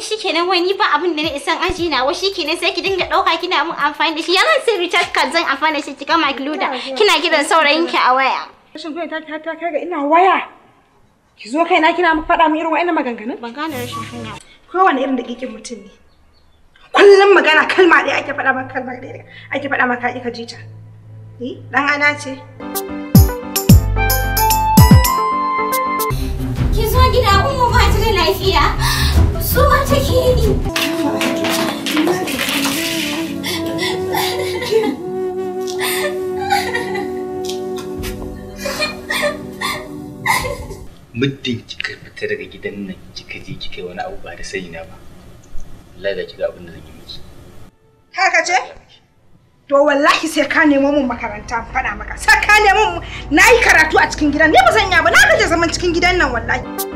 Shikenan wai ni ba abin da na isan aji nawa shikenan sai ki dinga dauka kina mun amfani da shi. Ya zan sai recharge card zan amfani da shi ki kama ki luda. Kina kiran saurayin ki a waya. Rashin kunya ta kai ga ina waya. Ki zo kaina kina mu faɗa min irin wa'annan maganganun? Ban gane rashin kunya. Kowane irin daƙiƙin mutum ne. Kullum magana kalma ɗaya ake faɗa maka, kalma ɗaya ake faɗa maka ka ji ta. Eh, dan ana ce. Ki zo gida ummu ba ta da lafiya. Su ma take yi. Muddin kika fita daga gidan nan kika je kika yi wani abu ba da sani na ba, wallahi da kika abin da zan yi miki. Haka ce? To wallahi sai ka nemo mun makaranta faɗa maka. Sai ka nemo mun, nayi karatu a cikin gidan. Ni ba zan iya ba, na gaje zaman cikin gidan nan wallahi.